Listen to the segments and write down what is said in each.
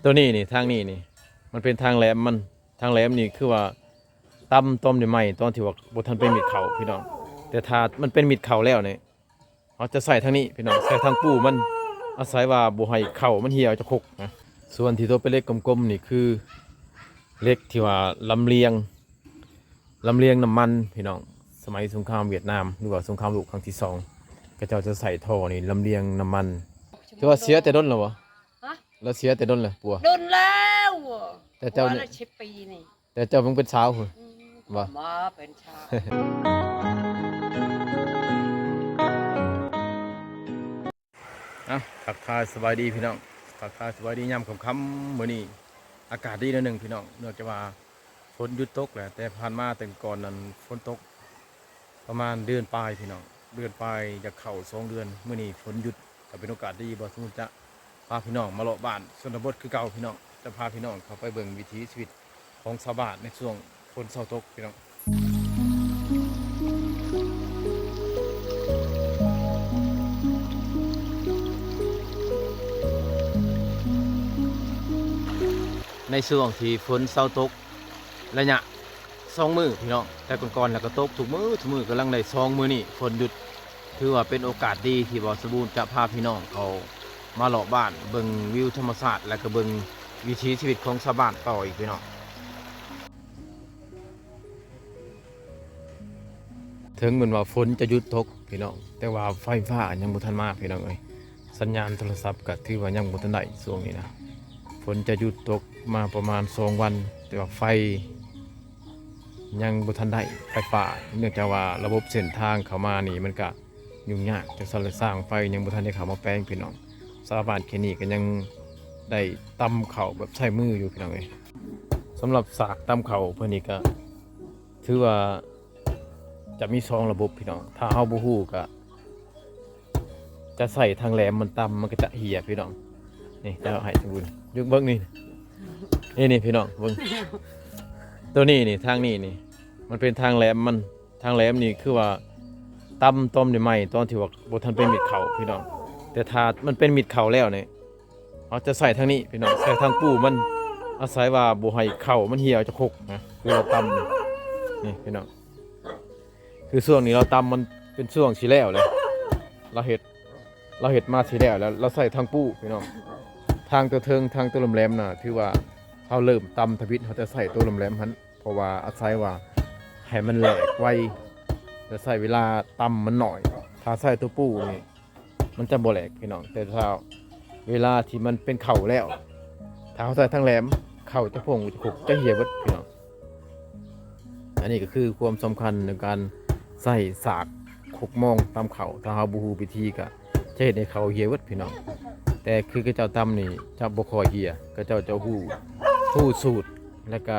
ຕົວນີ້ນີ້ ທາງນີ້ນີ້ ມັນເປັນທາງແຫຼມ ມັນ ທາງແຫຼມນີ້ຄືວ່າຕຳຕອນໃໝ່ໆ ຕອນທີ່ວ່າບໍ່ທັນເປັນເມັດເຂົ້າພີ່ນ້ອງ. ແຕ່ຖ້າມັນເປັນເມັດເຂົ້າແລ້ວນີ້ ເຮົາຈະໃສ່ທາງນີ້ພີ່ນ້ອງ ໃສ່ທາງປູມັນ ອາໄສວ່າບໍ່ໃຫ້ເຂົ້າມັນເຫ່ຍອອກຈາກຄົກນະ. ສ່ວນທີ່ໂຕເປັນເຫຼັກກົມໆນີ້ຄືເຫຼັກທີ່ວ່າລຳລຽງ ລຳລຽງນ້ຳມັນພີ່ນ້ອງ. ສະໄໝສົງຄາມຫວຽດນາມ ຫຼືວ່າສົງຄາມໂລກຄັ້ງທີສອງ ເຂົາເຈົ້າຈະໃຊ້ທໍ່ນີ້ລຳລຽງນ້ຳມັນ. ຖືວ່າເສຍແຕ່ດົນແລ້ວບໍ່? ຮະ? ລະເສຍແຕ່ດົນແລ້ວ ປົວ? ດົນແລ້ວ ແຕ່ເຈົ້ານີ້ ສິບປີນີ້ ແຕ່ເຈົ້າຍັງເປັນສາວພຸ້ນ ອືມ ບໍ່? ມາເປັນຊາວ ເອົ້າ ທັກທາຍສະບາຍດີພີ່ນ້ອງ ທັກທາຍສະບາຍດີຍາມຄ່ຳໆ. ມື້ນີ້ອາກາດດີໜ້ອຍໜຶ່ງພີ່ນ້ອງ ເນື່ອງຈາກວ່າຝົນຢຸດຕົກແຫຼະ ແຕ່ຜ່ານມາແຕ່ກ່ອນນັ້ນຝົນຕົກປະມານເດືອນປາຍພີ່ນ້ອງ ເດືອນປາຍຈະເຂົ້າສອງເດືອນ. ມື້ນີ້ຝົນຢຸດ ກໍເປັນໂອກາດດີ ບ່າວສະບຸນຈະພາພີ່ນ້ອງມາເລາະບ້ານຊົນນະບົດຄືເກົ່າພີ່ນ້ອງ ຈະພາພີ່ນ້ອງເຂົ້າໄປເບິ່ງວິຖີຊີວິດຂອງຊາວບ້ານໃນຊ່ວງຝົນເຊົາຕົກພີ່ນ້ອງ. ໃນຊ່ວງທີ່ຝົນເຊົາຕົກ ໄລຍະສອງມື້ພີ່ນ້ອງ ແຕ່ກ່ອນໆແລ້ວກໍຕົກທຸກມື້ ທຸກມື້ກຳລັງໄດ້ສອງມື້ນີ້ຝົນຢຸດ. ຖືວ່າເປັນໂອກາດດີທີ່ບ່າວສະບູນຈະພາພີ່ນ້ອງເຂົ້າມາເລາະບ້ານ ເບິ່ງວິວທຳມະຊາດ ແລະກໍເບິ່ງວິຖີຊີວິດຂອງຊາວບ້ານຕໍ່ອີກພີ່ນ້ອງ. ເຖິງແມ່ນວ່າຝົນຈະຢຸດຕົກພີ່ນ້ອງ ແຕ່ວ່າໄຟຟ້າຍັງບໍ່ທັນມາພີ່ນ້ອງເອີຍ. ສັນຍານໂທລະສັບກໍຖືວ່າຍັງບໍ່ທັນໄດ້ຊ່ວງນີ້ນະ ຝົນຈະຢຸດຕົກມາປະມານສອງວັນ ແຕ່ວ່າໄຟຍັງບໍ່ທັນໄດ້ ໄຟຟ້າ ເນື່ອງຈາກວ່າລະບົບເສັ້ນທາງເຂົ້າມານີ້ມັນກະຫຍຸ້ງຍາກ ຈັ່ງຊັ້ນລະຊ່າງໄຟຍັງບໍ່ທັນໄດ້ເຂົ້າມາແປງພີ່ນ້ອງ. ຊາວບ້ານເຂດນີ້ກໍຍັງໄດ້ຕຳເຂົ້າແບບໃຊ້ມືຢູ່ພີ່ນ້ອງເອີຍ. ສຳລັບສາກຕຳເຂົ້າເພິ່ນນີ້ກໍຖືວ່າຈະມີສອງລະບົບພີ່ນ້ອງ ຖ້າເຮົາບໍ່ຮູ້ກໍ ຈະໃສ່ທາງແຫຼມມັນຕຳ ມັນກໍຈະເຫ່ຍພີ່ນ້ອງ. ນີ້ຈະໃຫ້ສະບູນຍົກເບິ່ງນີ້ ນີ້ໆ ພີ່ນ້ອງເບິ່ງ ໂຕນີ້ນີ້ ທາງນີ້ນີ້ ມັນເປັນທາງແຫຼມ ມັນ ທາງແຫຼມນີ້ຄືວ່າຕຳຕອນໃໝ່ໆ ຕອນທີ່ວ່າບໍ່ທັນເປັນເມັດເຂົ້າພີ່ນ້ອງ. ແຕ່ຖ້າມັນເປັນເມັດເຂົ້າແລ້ວນີ້ ເຮົາຈະໃສ່ທາງນີ້ພີ່ນ້ອງ ໃສ່ທາງປູມັນ ອາໄສວ່າບໍ່ໃຫ້ເຂົ້າມັນເຫ່ຍອອກຈາກຄົກນະ ຄືເຮົາຕຳນີ້ ນີ້ພີ່ນ້ອງ. ຄືຊ່ວງນີ້ລາວຕຳມັນເປັນຊ່ວງຊິແລ້ວແຫຼະ ລາວເຮັດ ລາວເຮັດມາຊິແລ້ວ ແລ້ວລາວໃສ່ທາງປູພີ່ນ້ອງ. ທາງຕົວເທິງ ທາງຕົວແຫຼມໆນະ ຖືວ່າເຮົາເລີ່ມຕຳທຳອິດ ເຮົາຈະໃສ່ຕົວແຫຼມໆຫັ້ນ ເພາະວ່າອາໄສວ່າໃຫ້ມັນແຫຼກໄວ ແລະໃຊ້ເວລາຕຳມັນໜ້ອຍ. ຖ້າໃສ່ຕົວປູນີ້ ມັນຈະບໍ່ແຫຼກພີ່ນ້ອງ ແຕ່ຖ້າເວລາທີ່ມັນເປັນເຂົ້າແລ້ວ ຖ້າເຮົາໃສ່ທາງແຫຼມ ເຂົ້າຈະພົງຈະຄົກ ຈະເຫ່ຍເບິດພີ່ນ້ອງ. ອັນນີ້ກໍຄືຄວາມສຳຄັນໃນການໃຊ້ສາກຄົກມອງຕຳເຂົ້າ ຖ້າເຮົາບໍ່ຮູ້ວິທີກໍຈະເຮັດໃຫ້ເຂົ້າເຫ່ຍເບິດພີ່ນ້ອງ. ແຕ່ຄືເຂົາເຈົ້າຕຳນີ້ຈະບໍ່ຄ່ອຍເຫ່ຍ ເຂົາເຈົ້າຈະຮູ້ ຮູ້ສູດ ແລ້ວກໍ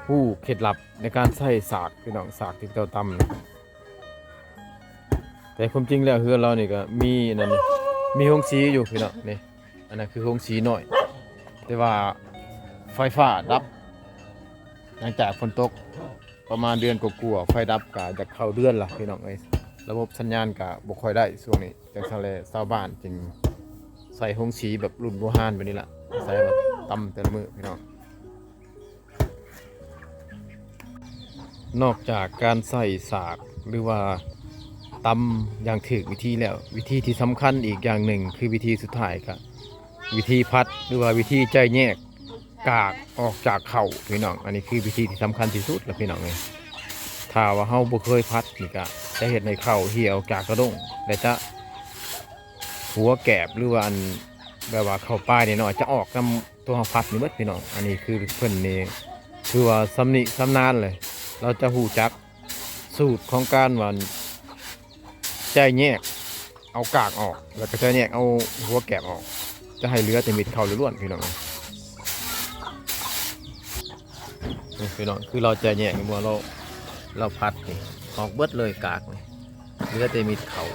ຮູ້ເຄັດລັບໃນການໃຊ້ສາກພີ່ນ້ອງ ສາກທີ່ເຈົ້າຕຳນະ. ແຕ່ຄວາມຈິງແລ້ວເຮືອນລາວນີ້ກໍມີອັນນັ້ນ ມີໂຮງສີຢູ່ພີ່ນ້ອງ ນີ້ ອັນນັ້ນຄືໂຮງສີນ້ອຍ ແຕ່ວ່າໄຟຟ້າດັບ ຫຼັງຈາກຝົນຕົກປະມານເດືອນກວ່າໆ ໄຟດັບ ກໍຢາກເຂົ້າເດືອນລະພີ່ນ້ອງເອີຍ. ລະບົບສັນຍານກໍບໍ່ຄ່ອຍໄດ້ຊ່ວງນີ້ ຈັ່ງຊັ້ນແຫຼະ ຊາວບ້ານຈຶ່ງໃຊ້ໂຮງສີແບບລຸ້ນບູຮານແບບນີ້ລະ ໃຊ້ແບບຕຳແຕ່ລະມື້ພີ່ນ້ອງ. ນອກຈາກການໃຊ້ສາກ ຫຼືວ່າຕຳຢ່າງຖືກວິທີແລ້ວ ວິທີທີ່ສຳຄັນອີກຢ່າງໜຶ່ງ ຄືວິທີສຸດທ້າຍ ກະວິທີພັດ ຫຼືວ່າວິທີໄຈແຍກກາກອອກຈາກເຂົ້າພີ່ນ້ອງ. ອັນນີ້ຄືວິທີທີ່ສຳຄັນທີ່ສຸດລະພີ່ນ້ອງເອີຍ. ຖ້າວ່າເຮົາບໍ່ເຄີຍພັດນີ້ ກະຈະເຮັດໃຫ້ເຂົ້າເຫ່ຍອອກຈາກກະດ້ງ ແລະຈະ ຫົວແກບ ຫຼືວ່າອັນ ແບບວ່າເຂົ້າປາຍນ້ອຍໆ ຈະອອກນຳຕົວເຮົາພັດນີ້ເບິດພີ່ນ້ອງ. ອັນນີ້ຄືເພິ່ນນີ້ ຄືວ່າຊຳນິຊຳນານເລີຍ ລາວຈະຮູ້ຈັກສູດຂອງການວ່າ ໄຈແຍກເອົາກາກອອກ ແລ້ວກໍໄຈແຍກເອົາຫົວແກບອອກ ຈະໃຫ້ເຫຼືອແຕ່ເມັດເຂົ້າລ້ວນໆ ພີ່ນ້ອງ. ນີ້ພີ່ນ້ອງ ຄືລາວຈະແຍກ ເມື່ອລາວ ລາວພັດນີ້ ອອກເບິດເລີຍກາກນີ້ ເຫຼືອແຕ່ເມັດເຂົ້າ.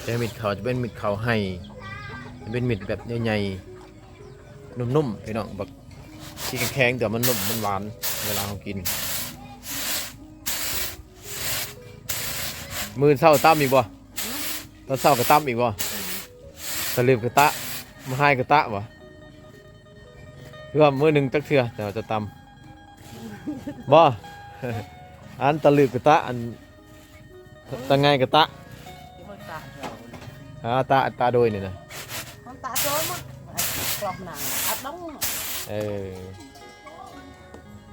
ແຕ່ເມັດເຂົ້າຈະເປັນເມັດເຂົ້າໄຮ່ ຈະເປັນເມັດແບບໃຫຍ່ໆ ນຸ້ມໆ ພີ່ນ້ອງ ບັກ ຊິແຂງໆ ແຕ່ມັນນຸ້ມ ມັນຫວານ ເວລາເຮົາກິນ. ມື້ເຊົ້າຕຳອີກບໍ່? ຕອນເຊົ້າກໍຕຳອີກບໍ່? ສະເລັບກະຕະ ມະຫາຍກະຕະບໍ່? ຄືວ່າມື້ໜຶ່ງຈັກເທື່ອເຈົ້າຈະຕຳ? ບໍ່ ອັນຕະລຶກກະຕະ ອັນຕະໄງກະຕະ ອາ ຕະ ຕະໂດຍນີ້ນະ ເອີ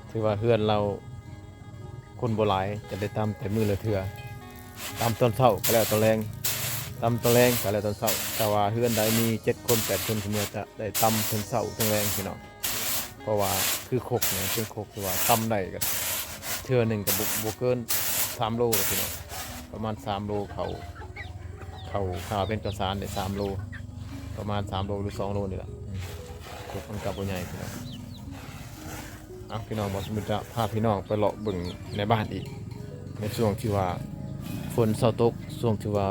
ຖືວ່າເຮືອນລາວຄົນບໍ່ຫຼາຍ ຈະໄດ້ຕຳແຕ່ມື້ລະເທື່ອ ຕຳຕອນເຊົ້າກະແລ້ວຕອນແລງ ຕຳຕອນແລງກະແລ້ວຕອນເຊົ້າ ຖ້າວ່າເຮືອນໃດມີເຈັດຄົນແປດຄົນ ຄືເມື່ອຈະໄດ້ຕຳທັງເຊົ້າທັງແລງພີ່ນ້ອງ ເພາະວ່າຄືຄົກນີ້ເປັນຄົກທີ່ວ່າຕຳໄດ້ກະເທື່ອໜຶ່ງກະບໍ່ ບໍ່ເກີນສາມໂລແຫຼະພີ່ນ້ອງ ປະມານສາມໂລ ເຂົ້າ ເຂົ້າ ຖ້າເປັນເຂົ້າສານນີ້ສາມໂລ ປະມານສາມໂລ ຫຼືສອງໂລນີ້ແຫຼະ ອືມ ຄົກມັນກະບໍ່ໃຫຍ່ພີ່ນ້ອງ. ເອົາ ພີ່ນ້ອງ ບ່າວສົມບູນຈະພາພີ່ນ້ອງໄປເລາະເບິ່ງໃນບ້ານອີກ ໃນຊ່ວງທີ່ວ່າຝົນເຊົາຕົກ ຊ່ວງທີ່ວ່າ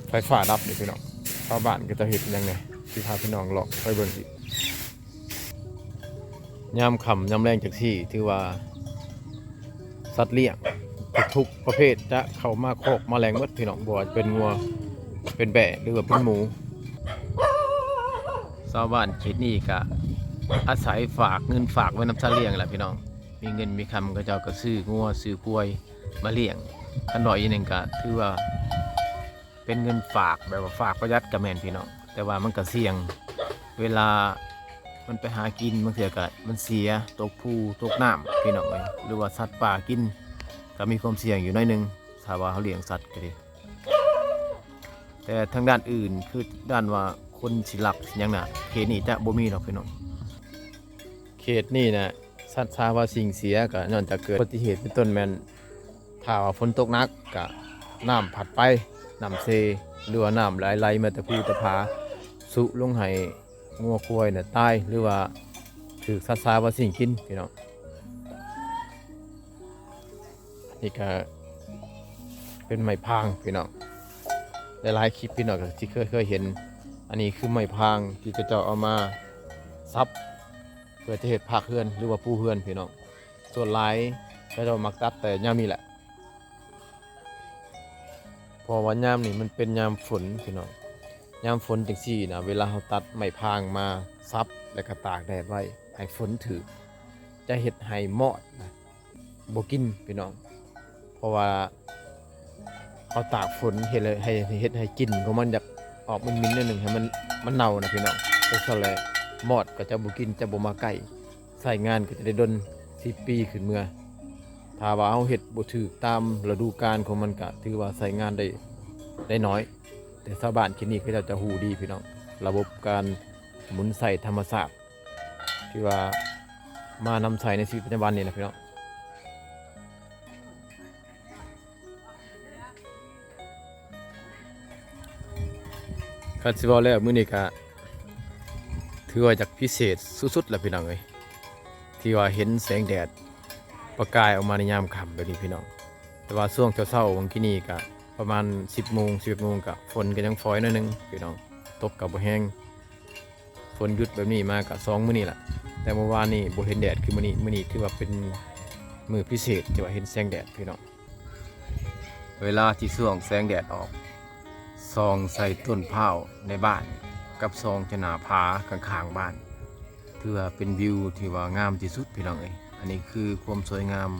ໄຟຟ້າດັບນີ້ພີ່ນ້ອງ ຊາວບ້ານເຂົາເຈົ້າເຮັດຫຍັງແດ່ ຊິພາພີ່ນ້ອງເລາະໄປເບິ່ງອີກ. ຍາມຄ່ຳຍາມແລງຈັ່ງຊີ້ ຖືວ່າສັດລ້ຽງທຸກໆປະເພດຈະເຂົ້າມາຄອກມາແລງໝົດພີ່ນ້ອງ ບໍ່ວ່າຈະເປັນງົວເປັນແບ້ ຫຼືວ່າເປັນໝູ. ຊາວບ້ານເຂດນີ້ກະອາໄສຝາກເງິນຝາກໄວ້ນຳສັດລ້ຽງແຫຼະພີ່ນ້ອງ ມີເງິນມີຄຳເຂົາເຈົ້າກະຊື້ງົວຊື້ຄວາຍມາລ້ຽງ ຄັນເວົ້າອີກໜຶ່ງກະຖືວ່າເປັນເງິນຝາກ ແບບວ່າຝາກປະຢັດກະແມ່ນພີ່ນ້ອງ ແຕ່ວ່າມັນກະສ່ຽງ ເວລາມັນໄປຫາກິນ ບາງເທື່ອກະມັນເສຍ ຕົກພູຕົກນ້ຳພີ່ນ້ອງເອີຍ ຫຼືວ່າສັດປ່າກິນ ກະມີຄວາມສ່ຽງຢູ່ໜ້ອຍໜຶ່ງ ຖ້າວ່າເຮົາລ້ຽງສັດກະດີ. ແຕ່ທາງດ້ານອື່ນ ຄືດ້ານວ່າຄົນຊິລັກຊິຫຍັງນະ ເຂດນີ້ຈະບໍ່ມີດອກພີ່ນ້ອງ ເຂດນີ້ນະ ສັດຊາວາສິ່ງເສຍກະຍ້ອນຈະເກີດອຸບັດຕິເຫດ ເປັນຕົ້ນແມ່ນ ຖ້າວ່າຝົນຕົກໜັກກະນ້ຳພັດໄປ ນ້ຳເຊ ຫຼືວ່ານ້ຳໄຫຼ ໄຫຼມາແຕ່ພູແຕ່ຜາ ຊຸລົງໃຫ້ງົວຄວາຍນະຕາຍ ຫຼືວ່າຖືກສັດຊາວາສິ່ງກິນພີ່ນ້ອງ. ນີ້ກະເປັນໄມ້ພາງພີ່ນ້ອງ ຫຼາຍໆຄລິບພີ່ນ້ອງກະຊິເຄີຍ ເຄີຍເຫັນ ອັນນີ້ຄືໄມ້ພາງທີ່ເຂົາເຈົ້າເອົາມາສັບ ເພື່ອຈະເຮັດພາກເຮືອນ ຫຼືວ່າປູເຮືອນພີ່ນ້ອງ ສ່ວນຫຼາຍເຂົາເຈົ້າມັກຕັດແຕ່ຍາມນີ້ແຫຼະ ເພາະວ່າຍາມນີ້ມັນເປັນຍາມຝົນພີ່ນ້ອງ ຍາມຝົນຈັ່ງຊີ້ນະ ເວລາເຮົາຕັດໄມ້ພາງມາສັບ ແລ້ວກະຕາກແດດໄວ້ໃຫ້ຝົນຖືກ ຈະເຮັດໃຫ້ມອດນະ ບໍ່ກິນພີ່ນ້ອງ ເພາະວ່າເຮົາຕາກຝົນເຮັດໃຫ້ ໃຫ້ ເຮັດໃຫ້ກິ່ນຂອງມັນຢາກອອກໝິ່ນໆໜ້ອຍໜຶ່ງ ໃຫ້ມັນ ມັນເນົ່ານະພີ່ນ້ອງ ເຮັດຊັ້ນແຫຼະ ມອດກະຈະບໍ່ກິນ ຈະບໍ່ມາໃກ້ ໃຊ້ງານກະຈະໄດ້ດົນ ສິບປີຂຶ້ນເມືອ. ຖ້າວ່າເຮົາເຮັດບໍ່ຖືກຕາມລະດູການຂອງມັນ ກະຖືວ່າໃຊ້ງານໄດ້ ໄດ້ໜ້ອຍ ແຕ່ຊາວບ້ານທີ່ນີ້ເຂົາເຈົ້າຈະຮູ້ດີພີ່ນ້ອງ ລະບົບການໝູນໃຊ້ທຳມະຊາດ ທີ່ວ່າມານຳໃຊ້ໃນຊີວິດປະຈຳວັນນີ້ນະພີ່ນ້ອງ. ຄັນຊິເວົ້າແລ້ວ ມື້ນີ້ກະຖືວ່າຈະພິເສດສຸດໆແຫຼະພີ່ນ້ອງເອີຍ ທີ່ວ່າເຫັນແສງແດດປະກາຍອອກມາໃນຍາມຄ່ຳແບບນີ້ພີ່ນ້ອງ. ແຕ່ວ່າຊ່ວງເຊົ້າໆຫວ່າງກີ້ນີ້ກະປະມານສິບໂມງ ສິບເອັດໂມງ ກະຝົນກະຍັງຝອຍໜ້ອຍໜຶ່ງພີ່ນ້ອງ ຕົກກະບໍ່ແຮງ. ຝົນຢຸດແບບນີ້ມາກະສອງມື້ນີ້ລະ ແຕ່ມື້ວານນີ້ບໍ່ເຫັນແດດຄືມື້ນີ້ ມື້ນີ້ຖືວ່າເປັນມື້ພິເສດທີ່ວ່າເຫັນແສງແດດພີ່ນ້ອງ. ເວລາທີ່ສ່ວງແສງແດດອອກ ສ່ອງໃສ່ຕົ້ນພ້າວໃນບ້ານ ກັບສ່ອງໃສ່ໜ້າຜາຂ້າງໆບ້ານ ຖືວ່າເປັນວິວທີ່ວ່າງາມທີ່ສຸດພີ່ນ້ອງເອີຍ. ອັນນີ້ຄືຄວາມສວຍງາມ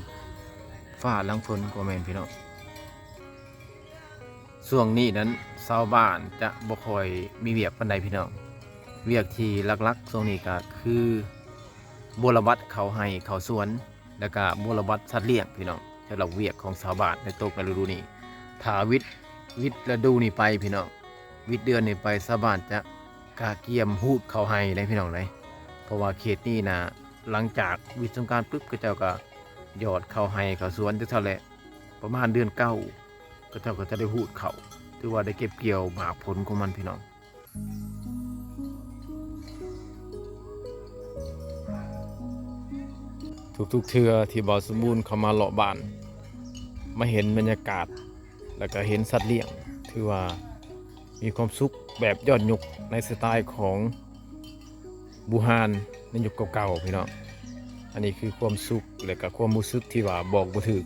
ຟ້າຫຼັງຝົນກະແມ່ນພີ່ນ້ອງ. ຊ່ວງນີ້ນັ້ນຊາວບ້ານຈະບໍ່ຄ່ອຍມີວຽກປານໃດພີ່ນ້ອງ. ວຽກທີ່ຫຼັກໆຊ່ວງນີ້ກະຄືບົວລະບັດເຂົ້າໄຮ່ເຂົ້າສວນ ແລ້ວກະບົວລະບັດສັດລ້ຽງພີ່ນ້ອງ. ສຳລັບວຽກຂອງຊາວບ້ານໃນຕົກໃນລະດູນີ້ ຖ້າວິດ ວິດລະດູນີ້ໄປພີ່ນ້ອງ ວິດເດືອນນີ້ໄປ ຊາວບ້ານຈະກະກຽມຮູດເຂົ້າໄຮ່ເດ້ພີ່ນ້ອງເດ້. ເພາະວ່າເຂດນີ້ນະ ຫຼັງຈາກວິດສົງການປຶບ ເຂົາເຈົ້າກະຢອດເຂົ້າໄຮ່ເຂົ້າສວນຈັ່ງຊັ້ນແຫຼະ ປະມານເດືອນເກົ້າ ເຂົາເຈົ້າກະຈະໄດ້ຮູດເຂົ້າ ຖືວ່າໄດ້ເກັບກ່ຽວໝາກຜົນຂອງມັນພີ່ນ້ອງ. ທຸກໆເທື່ອທີ່ບ່າວສົມບູນເຂົ້າມາເລາະບ້ານ ມາເຫັນບັນຍາກາດ ແລ້ວກະເຫັນສັດລ້ຽງ ຖືວ່າມີຄວາມສຸກແບບຍອດຍຸກ ໃນສະໄຕຂອງບູຮານໃນຍຸກເກົ່າໆພີ່ນ້ອງ. ອັນນີ້ຄືຄວາມສຸກ ແລະກະຄວາມຮູ້ສຶກທີ່ວ່າບອກບໍ່ຖືກ.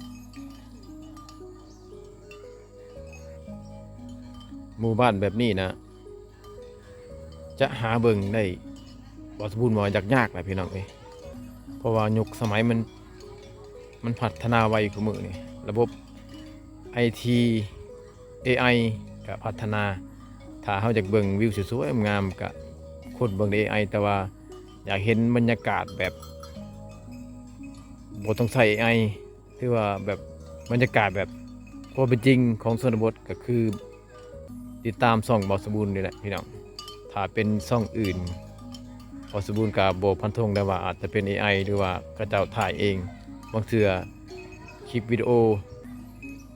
ໝູ່ບ້ານແບບນີ້ນະ ຈະຫາເບິ່ງໄດ້ ບໍ່ສົມບູນວ່າຍາກໆແຫຼະພີ່ນ້ອງເອີຍ ເພາະວ່າຍຸກສະໄໝມັນ ມັນພັດທະນາໄວ ຄຸມື້ນີ້ລະບົບໄອທີ ເອໄອກະພັດທະນາ. ຖ້າເຮົາຢາກເບິ່ງວິວສວຍໆງາມໆ ກະຄົ້ນເບິ່ງໃນເອໄອ ແຕ່ວ່າຢາກເຫັນບັນຍາກາດແບບບໍ່ຕ້ອງໃຊ້ເອໄອ ຖືວ່າແບບບັນຍາກາດແບບຄວາມເປັນຈິງຂອງຊົນນະບົດ ກະຄືຕິດຕາມຊ່ອງບ່າວສົມບູນນີ້ແຫຼະພີ່ນ້ອງ. ຖ້າເປັນຊ່ອງອື່ນ ບ່າວສົມບູນກະບໍ່ຟັນທົງໄດ້ວ່າອາດຈະເປັນເອໄອ ຫຼືວ່າເຂົາເຈົ້າຖ່າຍເອງ. ບາງເທື່ອຄລິບວິດີໂອ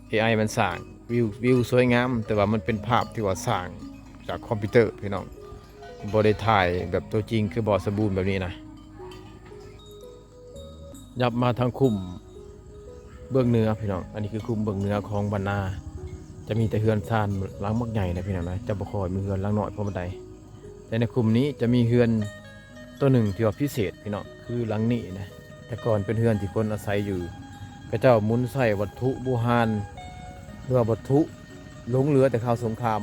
ເອໄອມັນສ້າງວິວ ວິວສວຍງາມ ແຕ່ວ່າມັນເປັນພາບທີ່ວ່າສ້າງຈາກຄອມພິວເຕີພີ່ນ້ອງ ບໍ່ໄດ້ຖ່າຍແບບຕົວຈິງຄືບ່າວສົມບູນແບບນີ້ນະ. ຍັບມາທາງຄຸ້ມເບື້ອງເໜືອພີ່ນ້ອງ ອັນນີ້ຄືຄຸ້ມເບື້ອງເໜືອຂອງບ້ານນາ ຈະມີແຕ່ເຮືອນຊານຫຼັງບັກໃຫຍ່ນະພີ່ນ້ອງນະ ຈະບໍ່ຄ່ອຍມີເຮືອນຫຼັງນ້ອຍພໍປານໃດ. ແຕ່ໃນຄຸ້ມນີ້ຈະມີເຮືອນໂຕໜຶ່ງທີ່ວ່າພິເສດພີ່ນ້ອງ ຄືຫຼັງນີ້ນະ ແຕ່ກ່ອນເປັນເຮືອນທີ່ຄົນອາໄສຢູ່ ເຂົາເຈົ້າໝູນໃຊ້ວັດຖຸບູຮານ ຫຼືວ່າວັດຖຸຫຼົງເຫຼືອແຕ່ຄາວສົງຄາມ.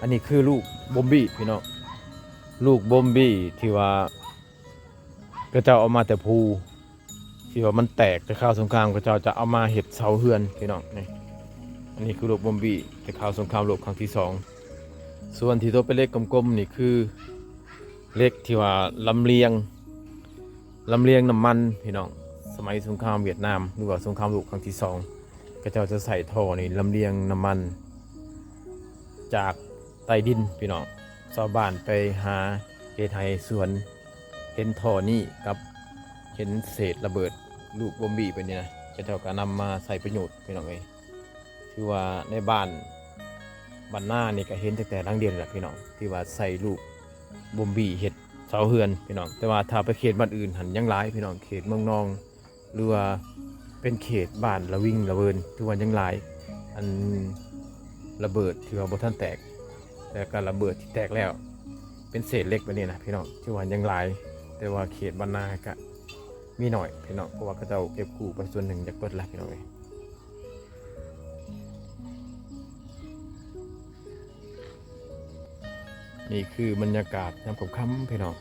ອັນນີ້ຄືລູກບົມບີພີ່ນ້ອງ ລູກບົມບີທີ່ວ່າ ເຂົາເຈົ້າເອົາມາແຕ່ພູ ທີ່ວ່າມັນແຕກແຕ່ຄາວສົງຄາມ ເຂົາເຈົ້າຈະເອົາມາເຮັດເສົາເຮືອນພີ່ນ້ອງ. ນີ້ ອັນນີ້ຄືລູກບົມບີແຕ່ຄາວສົງຄາມໂລກຄັ້ງທີສອງ. ສ່ວນທີ່ໂຕເປັນເຫຼັກກົມໆນີ້ຄືເຫຼັກທີ່ວ່າລຳລຽງ ລຳລຽງນ້ຳມັນພີ່ນ້ອງ. ສະໄໝສົງຄາມຫວຽດນາມ ຫຼືວ່າສົງຄາມໂລກຄັ້ງທີສອງ ເຂົາເຈົ້າຈະໃຊ້ທໍ່ນີ້ລຳລຽງນ້ຳມັນຈາກໃຕ້ດິນພີ່ນ້ອງ. ຊາວບ້ານໄປຫາເຮັດໄຮ່ສວນ ເຫັນທໍ່ນີ້ກັບເຫັນເສດລະເບີດລູກບົມບີໄປນີ້ນະ ເຂົາເຈົ້າກະນຳມາໃຊ້ປະໂຫຍດພີ່ນ້ອງເອີຍ. ຖືວ່າໃນບ້ານ ບ້ານນານີ້ກະເຫັນຕັ້ງແຕ່ຫຼັງດຽວນີ້ລະພີ່ນ້ອງ ທີ່ວ່າໃຊ້ລູກບົມບີເຮັດເສົາເຮືອນພີ່ນ້ອງ. ແຕ່ວ່າຖ້າໄປເຂດບ້ານອື່ນຫັ້ນຍັງຫຼາຍພີ່ນ້ອງ ເຂດເມືອງນອງ ຫຼືວ່າເປັນເຂດບ້ານລະວິງລະເວີນ ຖືວ່າຍັງຫຼາຍ. ອັນລະເບີດທີ່ວ່າບໍ່ທັນແຕກ ແລ້ວກະລະເບີດທີ່ແຕກແລ້ວ ເປັນເສດເຫຼັກແບບນີ້ນະພີ່ນ້ອງ ຖືວ່າຍັງຫຼາຍ. ແຕ່ວ່າເຂດບ້ານນາກະມີໜ້ອຍພີ່ນ້ອງ ເພາະວ່າເຂົາເຈົ້າເກັບກູ້ໄປສ່ວນໜຶ່ງ ຢາກເບິດລະພີ່ນ້ອງເອີຍ. ນີ້ຄືບັນຍາກາດຍາມຄ່ຳໆພີ່ນ້ອງ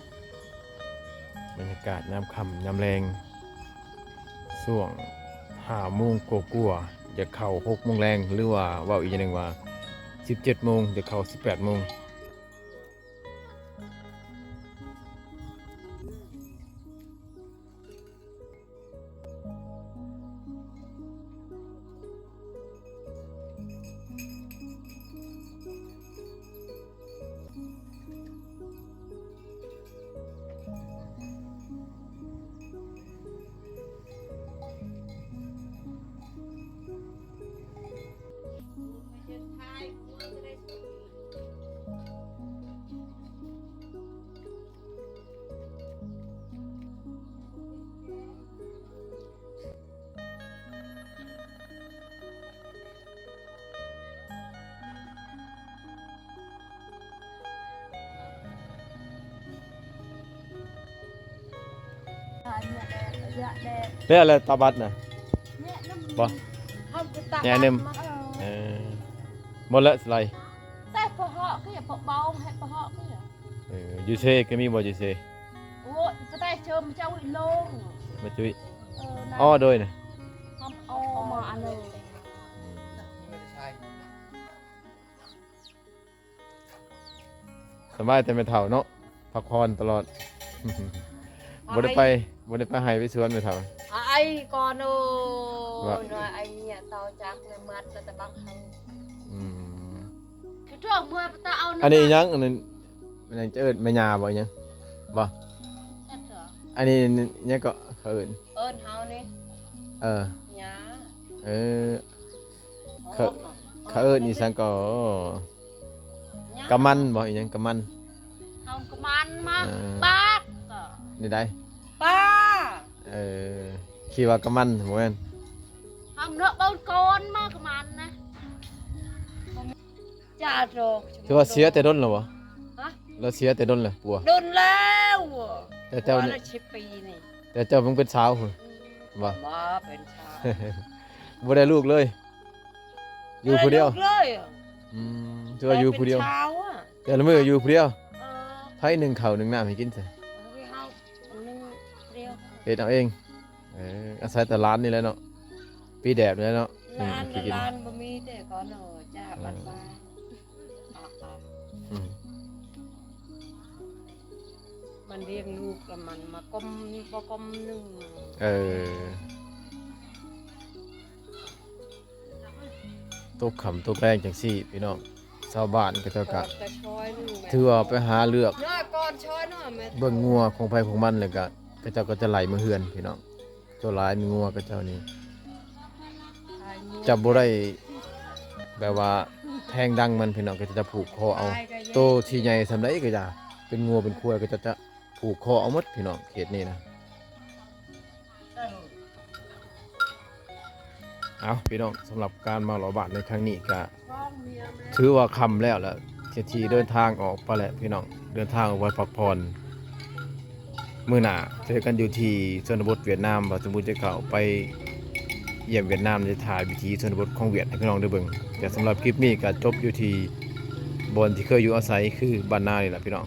ບັນຍາກາດຍາມຄ່ຳຍາມແລງ ຊ່ວງຫ້າໂມງກວ່າໆ ຈະເຂົ້າຫົກໂມງແລງ ຫຼືວ່າເວົ້າອີກຢ່າງໜຶ່ງວ່າສິບເຈັດໂມງ ຈະເຂົ້າສິບແປດໂມງ. ແລ້ວແຫຼະຕາບັດນະ ບໍ່ ແໜ່ໜຶ່ງ ເອີ ໝົດແລ້ວສະໄລ ແຕ່ພໍເຫາະຄືບໍ່ເບົາ ໃຫ້ພໍເຫາະຄື ເອີ ຢູ່ເຊກະມີບໍ່ ຢູ່ເຊ ໂອ້ຍ ປະເທດເຊີມເຈົ້າອີ່ໂລງ ມາຈຸ້ຍ ເອີ ອໍ ໂດຍນະ ເອົາມາອັນເລີຍ. ສະບາຍແຕ່ແມ່ເຖົ້າເນາະ ພັກຜ່ອນຕະຫຼອດ ບໍ່ໄດ້ໄປ ບໍ່ໄດ້ໄປໄຮ່ໄປສວນແມ່ເຖົ້າ ອາຍກ່ອນໂອ້ຍ ວ່າ ນ້ອຍອາຍເມຍເຕົາຈັກແມ່ມັດແລ້ວແຕ່ບັກເຮົາ ອືມ ຄືເທື່ອເມື່ອໄປຕາເອົາ ອັນນີ້ຫຍັງ ອັນນັ້ນ ອັນນັ້ນຈະເອີ້ນແມ່ຍ່າບໍ່ ອີຫຍັງບໍ່ ອັນນີ້ຫຍັງເກາະ ເຂົາເອີ້ນ ເອີ້ນເຮົານີ້ ເອີ ຍ່າ ເອີ ເຂົາ ເຂົາເອີ້ນອີ່ຫຍັງກໍ ກະມັນບໍ່ ອີ່ຫຍັງກະມັນ ເຮົາກະມັນມາ ເອີ ບາດ ນີ້ໃດ ປາ ເອີ ຄິດວ່າກະມັນ ບໍ່ແມ່ນ ເຮົາເນາະ ເບິ່ງກ່ອນມາກະມັນນະ ຈ້າໂຕ ຖືວ່າເສຍແຕ່ດົນແລ້ວບໍ່ ຮະ ລາວເສຍແຕ່ດົນແລ້ວ ປົວ ດົນແລ້ວ ແຕ່ເຈົ້ານີ້ ສິບປີນີ້ ແຕ່ເຈົ້າຍັງເປັນສາວພຸ້ນ ອືມ ບໍ່ ມາເປັນສາວ ບໍ່ໄດ້ລູກເລີຍ ຢູ່ຜູ້ດຽວ ບໍ່ໄດ້ລູກເລີຍ ອືມ ຖືວ່າຢູ່ຜູ້ດຽວ ແຕ່ເປັນສາວອະ ແຕ່ລະມື້ຢູ່ຜູ້ດຽວ ເອີ ໃຜໜຶ້ງເຂົ້າໜຶ້ງນ້ຳໃຫ້ກິນຊະ ເອີ ເຮົາ ເຮັດເອົາເອງ. ເອີ ອາໄສແຕ່ຫຼານນີ້ແຫຼະເນາະ ປີແດບນີ້ແຫຼະເນາະ. ຫຼານ ອືມ ກິນ ຫຼານບໍ່ມີແຕ່ຂໍໜໍ່ຈາກ ເອີ ວັດວາ. ອືມ ມັນລ້ຽງລູກລະມັນມາກ້ອມບໍ່ກ້ອມໜຶ່ງ. ເອີ ຕົກຄ່ຳຕົກແລງຈັ່ງຊີ້ພີ່ນ້ອງ ຊາວບ້ານເຂົາເຈົ້າກະ ກະຊອຍໜຶ່ງແມ່ນ ຖືວ່າໄປຫາເລືອກ ເນາະ ກ່ອນຊອຍເນາະ ແມ່ນ ເບິ່ງງົວຂອງໃຜຂອງມັນ ແລ້ວກະເຂົາເຈົ້າກະຈະໄລ່ເມືອເຮືອນພີ່ນ້ອງ. ສ່ວນຫຼາຍແມ່ນງົວເຂົາເຈົ້ານີ້ ຂາຍງົວ ຈະບໍ່ໄດ້ແບບວ່າແທງດັງມັນພີ່ນ້ອງ ເຂົາເຈົ້າຈະຜູກຄໍເອົາ ຂາຍກະແຍກ ໂຕທີ່ໃຫຍ່ສ່ຳໃດກະຢ່າ ເປັນງົວເປັນຄວາຍ ເຂົາເຈົ້າຈະຜູກຄໍເອົາໝົດພີ່ນ້ອງ ເຂດນີ້ນະ. ເອົາພີ່ນ້ອງ ສຳລັບການມາເລາະບ້ານໃນຄັ້ງນີ້ກະຖືວ່າຄ່ຳແລ້ວລະ ທີ່ ທີ່ເດີນທາງອອກໄປແລ້ວພີ່ນ້ອງ ເດີນທາງອອກໄປພັກຜ່ອນ. ມື້ໜ້າເຈີກັນຢູ່ທີ່ຊົນນະບົດຫວຽດນາມ ວ່າສົມມຸດຈະເຂົ້າໄປຢ້ຽມຫວຽດນາມ ຈະຖ່າຍວິຖີຊົນນະບົດຂອງຫວຽດໃຫ້ພີ່ນ້ອງໄດ້ເບິ່ງ. ແຕ່ສຳລັບຄລິບນີ້ກະຈົບຢູ່ທີ່ບ່ອນທີ່ເຄີຍຢູ່ອາໄສ ຄືບ້ານນານີ້ລະພີ່ນ້ອງ.